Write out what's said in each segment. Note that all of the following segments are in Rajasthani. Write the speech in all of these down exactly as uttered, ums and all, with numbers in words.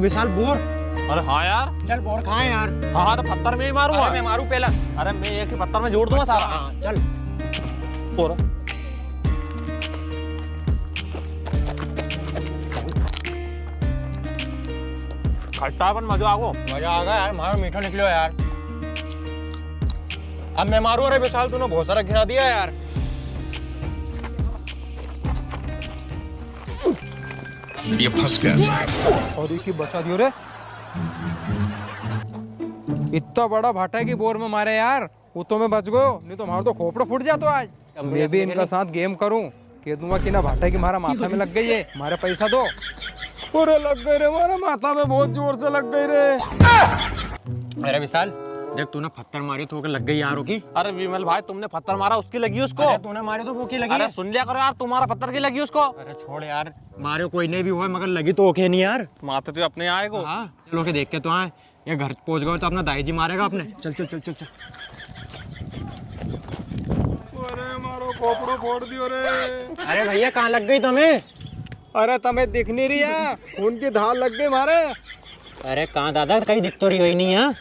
विशाल, बोर। अरे हाँ यार। चल, बोर खाए यार। हाँ, हाँ, तो पत्थर में ही मारूंगा। अरे, मैं मारूं पहला। अरे, मैं एक ही पत्थर में जोड़ दूंगा सारा। हाँ, चल। और खट्टा पण मजा आगो। मजा आ गया यार, मारो मीठो निकलो यार। अब मैं मारूं। अरे विशाल, तूने बहुत सारा गिरा दिया यार। ये फंस गया। और एक ही बचा दियो रे। इतना बड़ा भाटा की बोर में मारे यार, वो तो मैं बच गयो, नी तो मारो तो खोपड़ो फूट जातो आज। मैं भी इनका साथ गेम करूं, कह दूंगा कि ना भाटा की मारा माथा में लग गई है, मारे पैसा दो। अरे लग गई रे, मारा माथा में बहुत जोर से लग गई रे। अरे विशाल, देख तूने पत्थर मारी तो ओके लग गई यार ओकी। अरे विमल भाई, तुमने पत्थर मारा, उसकी लगी उसको। अरे तूने मारी तो वो की लगी। अरे सुन लिया करो यार, तुम्हारा पत्थर की लगी उसको। अरे छोड़ यार, मारे कोई ने भी होए मगर लगी तो ओके नी यार। माथे तो अपने आएगो। हाँ, चलो के देख के तो आए। ये घर पहुंच गए तो अपना दाई जी मारेगा अपने। चल, चल, चल, चल, चल। अरे, मारो खोपड़ो फोड़ दियो रे। अरे भैया, कहाँ लग गई तुम्हें? अरे, तमे दिख नी रही है, खून की धार लग गई मारे। अरे, कहाँ दादा, कहीं दिख तो रही हो ही नहीं है।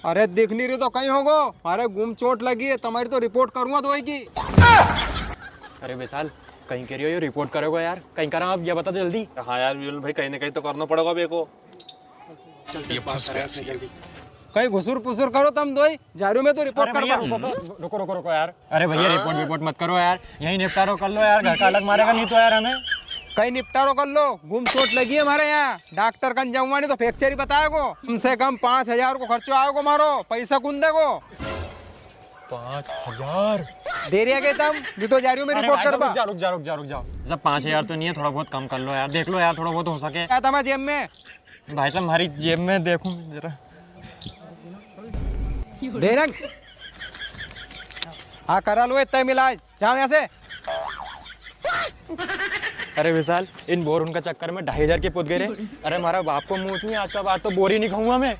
अरे, दिख नी रही तो कहीं होगो, मारे गुम चोट लगी है, तुम्हारी तो रिपोर्ट करूंगा दोई की। अरे विशाल, कहीं कह रही हो ये रिपोर्ट करोगा यार, कहीं करा आप, ये बता दो जल्दी। हाँ यार विमल भाई, कहीं ना कहीं तो करना पड़ेगा अब एको। चल, चल, ये बात फंस करें गया इससे सी। जल्दी। कहीं घुसुर पुसुर करो तम दोई, जा रही हूँ मैं तो रिपोर्ट अरे भैया, करवा। रुको तो, रुको, रुको, रुको यार। अरे भैया, रिपोर्ट विपोर्ट मत करो यार, यहीं निपटारो कर लो यार, घर का अलग मारेगा नहीं तो यार हमें। कहीं निपटारो कर लो, गुम चोट लगी है मारे यहाँ, डॉक्टर कन जाऊंगा नहीं तो फ्रैक्चर ही बताएगो। कम से कम पाँच हजार को खर्चो आएगो मारो, पैसा कुण देगो? पाँच हजार? दे रिया के तम, नी तो जा रही हूँ मैं अरे रिपोर्ट भाई साहब, करवा। रुक जा, रुक जा, रुक जा, रुक जा। सब पाँच हजार तो नहीं है, थोड़ा बहुत कम कर लो यार, देख लो यार, थोड़ा बहुत हो सके। क्या था मैं जेब में? भाई साहब, हमारी जेब में देखूं जरा। दे रंग। हाँ, करा लो इतना मिला, जाओ यहाँ से। अरे विशाल, इन बोर उनका चक्कर में ढाई हजार के पुत गए रे। अरे, हमारा बाप को मूत नहीं, आज का बाद तो बोर ही नहीं खाऊंगा मैं।